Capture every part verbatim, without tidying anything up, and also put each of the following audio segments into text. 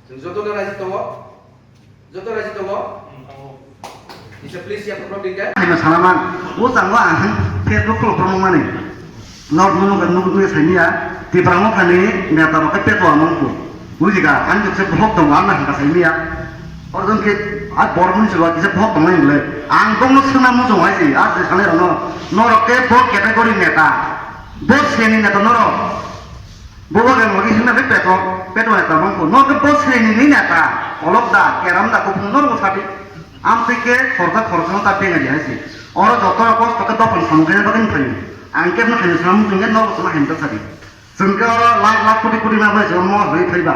Chwng joto no raji tongo? Joto raji tongo? Kisa please ya program dingkhe. Haino sana man. O chango ang Facebook khuluk phano mani. Nor nunu ga nunu nunu saimiya. Tipra mo khani neta rok khe petwa mong ko. Buji ga, ang jok se bohok tongo, ang na hangka saimiya. Orjon khe a bor mun se wa kisa bohok tongo ngle. Ang bong no suna mu jong hai si, a se sanai rok no. Norok khe bo category neta. Bo seni neta norok. Bubagra ni bagwi hwnna khe peto, peto neta mangkho. Norok khe bo sreni ni neta, kolok da, keram da, kuphung norok sadi. Amtwi khe khoroksa khoroksa no ta benga di hai se. Oro joto rok kosto khe dophani samung khaina bagwi phaio. Ang khe no khaina samung tong khe norok sama hemta sadi. Chwng khe oro lakh lakh koti koti ma bai chwng mo rwi phaiba.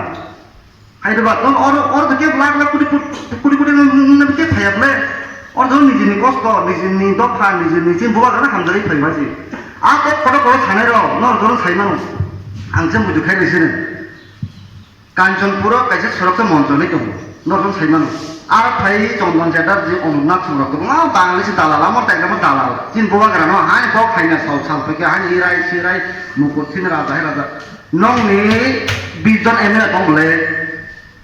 Hai de ba, tong oro, oro to kebo lakh lakh koti koti, koti koti no, no, no, kebo thaya ble. Oro to nijini kosto, nijini dopha, nijini chini bubagra no hamjagwi phai ma se. A kok kono kono sanai rok, no, no, no, sai mano. Ang se muitu khai rwi sini. Kanchanpur o kaisa sorok se moncho ni tongo. No, no, sai mano. A phai Chondon Chatterjee, Omornath Song rok tongo. A Bangladeshi dalal, amo tai amo dalal. Chini bubagra no, hai kok hai na sal sal phai khe, hai irai sirai, mukur thini raja, hai raja. Nokni bish jon M L A tong bole,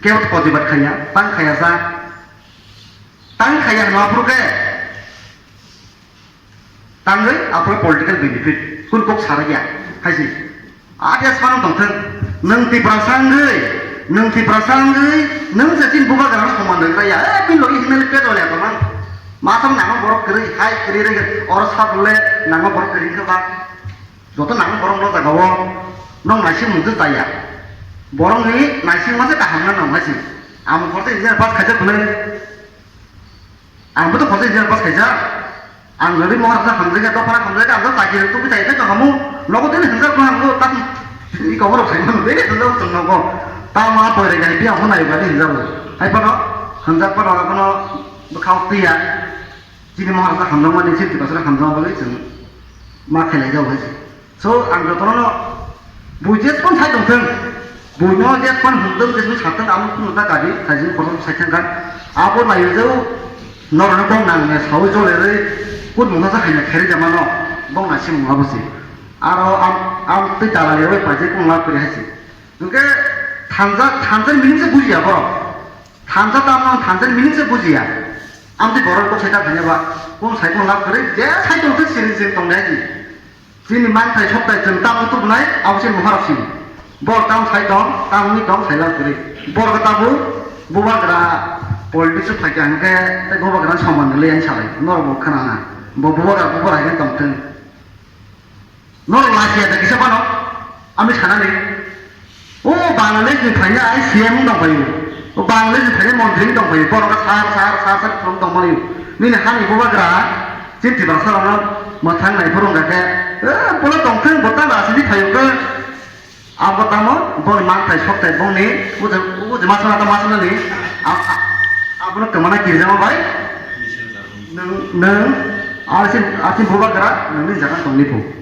kebo to protibad khaiya, tang khaiya sa, tang khaiya hwnma phuru khe, tangwi aphuru political benefit, kun kok sara ya, hai si. Adi as pano tong thang, nang Tiprasa wngwi, nang Tiprasa wngwi, nang se chini bubagra no soman rwkra ya, eh, bini logi hinani pet wale ya tongmang. Masam nangma borok kwrwi, hai kwrwi rwgwi, oro sat le nangma borok kwrwi khe ba. Joto nang borok no jaga o, nong naising mung twi chaya. Borok ni naising masa kaham na nong naising. Ang khorsa engineer pass khaijak bwle. Ang bo to khorsa engineer pass khaijak. Ang jodi mohar sa hamjak ya, dophara hamjak ya, ang to chakri tu bitai ta kahamu. Nogo tini hamjak ko ang to tak i kok rok sai mano, bini hamjak tong nogo. Ta ma pore gai biya hona iba ni hamjak. Hai pano hamjak pano kono bwkhao tiya. Chini Maharajak hamjakmani, chini Tiprasarok hamjakma bagwi chwng ma khailai jago hai se. So, ang jotono no bui jespan sai tongthwng, buino jespan hwnthwng, jespan sathwng, amo khunu ta kadi, khaijini kotor sai thangkha. Abo naiyajao norokno kok nangya saui jolerwi kut mungsa sa haina khairwi jamano, bok naising abo se. Aro am, am tei dalal yaui paijak kung lab kwrwi hai se. Hwnkhe thansa, thansa meaning se bujiya borok. Thansa tamo thansa meaning se bujiya. Amtwi borok kok sai ta thangya ba. Kung sai kung lab kwrwi je sai tong thwk siri siri tong nai di. Chini manthai soktai chwng tamo tubunai abo se muharok sini. Bor tam sai tong, tam ni tong sai lab kwrwi. Bor khe tabuk bubagra politics o phaikha hwnkhe tei bubagra soman le yang salai. Norok bo khana na. Bo bubagra bubagra hai tong thwng. Norok lachiya da kisa phano, ami sanani. O Bangladesh ni phaina ai C M wng tongphaio. O Bangladesh ni phaina montri wng tongphaio. Borok sar, sar, sar, sar, khulum tongmani. Nini hani bubagra, chini Tiprasa rokno mwthang nai phuru wngkha khe, eh, bono tongthwng, bo ta rajniti phaio khe. Abo tamo, boni manthai sokthai bongni, uja, uja masana ta masana ni, a, a, abono kwmana kirjama bai. Nwng, nwng, arsin, arsin bubagra, nwngni jaga tongni phu.